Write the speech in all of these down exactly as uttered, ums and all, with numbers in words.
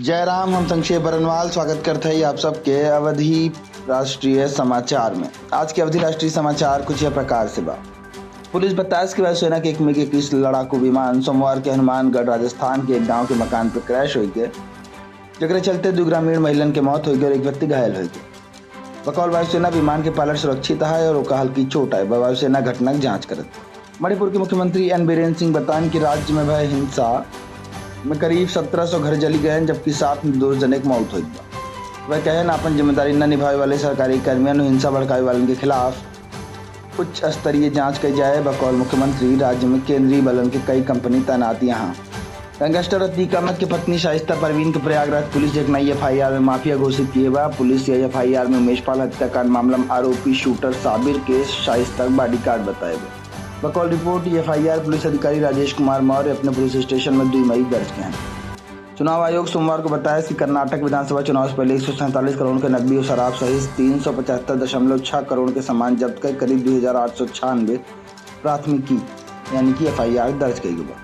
जय राम, हम संक्षेप बरनवाल स्वागत करत हई आप सबके अवधी राष्ट्रीय समाचार में। आज के अवधी राष्ट्रीय समाचार कुछ यह प्रकार से बा। पुलिस बतास कि वायुसेना के एक मिग इक्कीस लड़ाकू विमान सोमवार के हनुमानगढ़ राजस्थान के एक गांव के मकान पर क्रैश होइके, जेकरे चलते दो ग्रामीण महिलन के मौत होइके और एक व्यक्ति घायल होइके। बकौल वायुसेना विमान के पायलट सुरक्षित है और ओका हल्की चोट आए बा। वायुसेना घटना की जांच करत। मणिपुर के मुख्यमंत्री एन बीरेन सिंह बतान कि राज्य में भय हिंसा में करीब सत्रह सौ घर जली गए हैं, जबकि सात निर्दोष जने के मौत हुई बा। वह कहन, आपन जिम्मेदारी न निभावे वाले सरकारी कर्मियन और हिंसा भड़कावे वालन के खिलाफ उच्च स्तरीय जांच कई जाए। बकौल मुख्यमंत्री राज्य में केंद्रीय बलन के कई कंपनी तैनात यहाँ। गैंगस्टर अतीक अहमद के पत्नी शाइस्ता परवीन के प्रयागराज पुलिस एक नई एफआईआर में माफिया घोषित किए बा। पुलिस यह एफआईआर में उमेश पाल हत्याकांड मामला में आरोपी शूटर साबिर के शाइस्ता बॉडीगार्ड बताए बा। बकौल रिपोर्ट, एफआईआर पुलिस अधिकारी राजेश कुमार मौर्य अपने पुलिस स्टेशन में दो मई दर्ज के हैं। चुनाव आयोग सोमवार को बताया कि कर्नाटक विधानसभा चुनाव से पहले एक सौ सैंतालीस करोड़ के नकदी और शराब सहित तीन सौ पचहत्तर दशमलव छह करोड़ के सामान जब्त कर करीब दो हजार आठ सौ छियानवे प्राथमिकी यानी कि एफआईआर दर्ज कई गई बा।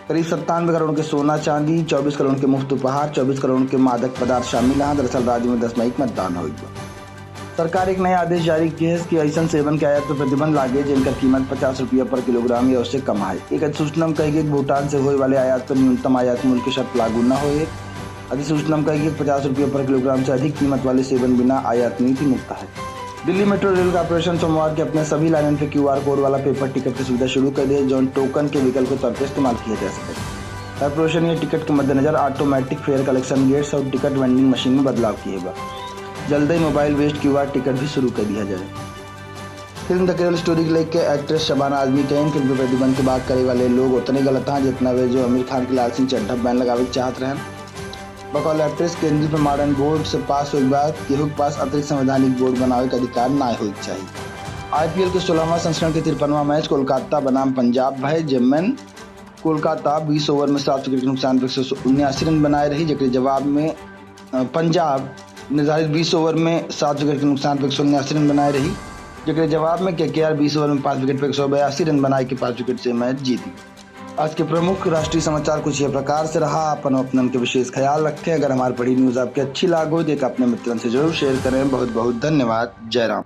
करीब सत्तानवे करोड़ के सोना चांदी, चौबीस करोड़ के मुफ्त उपहार, चौबीस करोड़ के मादक पदार्थ शामिल हैं। दरअसल राज्य में दस मई के मतदान होई बा। सरकार एक नया आदेश जारी किहे कि ऐसन सेवन के आयात पर प्रतिबंध लागे, जिनकर कीमत पचास रुपया पर किलोग्राम या उससे कम है। एक अधिसूचना में कही गई कि भूटान से होए वाले आयात पर न्यूनतम आयात मूल्य की शर्त लागू न होए। अधिसूचना में कही गई कि पचास रुपया पर किलोग्राम से अधिक कीमत वाले सेवन बिना आयात नीति मुक्त है। दिल्ली मेट्रो रेल कॉरपोरेशन सोमवार के अपने सभी लाइनन पे क्यूआर कोड वाला पेपर टिकट की सुविधा शुरू कर दिए, जौन टोकन के विकल्प के तौर पर इस्तेमाल किया जा सके। कॉरपोरेशन ये टिकट के मद्देनजर ऑटोमेटिक फेयर कलेक्शन गेट्स और टिकट वेंडिंग मशीन में बदलाव किहे बा। जल्द ही मोबाइल बेस्ड क्यूआर टिकट भी शुरू कर दिया जाए। फिल्म द केरल स्टोरी के लेके एक्ट्रेस शबाना आजमी कहें, फिल्म पे प्रतिबंध की बात करे वाले लोग उतने गलत हैं जितना वे जो आमिर खान के लाल सिंह चड्ढा बैन लगावे के चाहत रहन। बकौल एक्ट्रेस केंद्रीय प्रमाणन बोर्ड से पास होए के बाद केहू के पास अतिरिक्त संवैधानिक बोर्ड बनावे के अधिकार ना होए के चाहिए। आईपीएल के सोलहवाँ संस्करण के तिरपनवाँ मैच कोलकाता बनाम पंजाब भय, जेमेन कोलकाता बीस ओवर में सात विकेट के नुकसान पे एक सौ उन्यासी रन बनाए रही, जेकरे जवाब में, अ, पंजाब निर्धारित बीस ओवर में सात विकेट के नुकसान पे एक सौ उन्यासी रन बनाए रही, जेकरे जवाब में केकेआर बीस ओवर में पाँच विकेट पे एक सौ बयासी रन बनाए के पाँच विकेट से मैच जीती। आज के प्रमुख राष्ट्रीय समाचार कुछ यह प्रकार से रहा। अपन अपनन के विशेष ख्याल रखें। अगर हमारी पढ़ी न्यूज़ आपके अच्छी लागो, तो एक अपने मित्रन से जरूर शेयर करें। बहुत बहुत धन्यवाद। जय राम।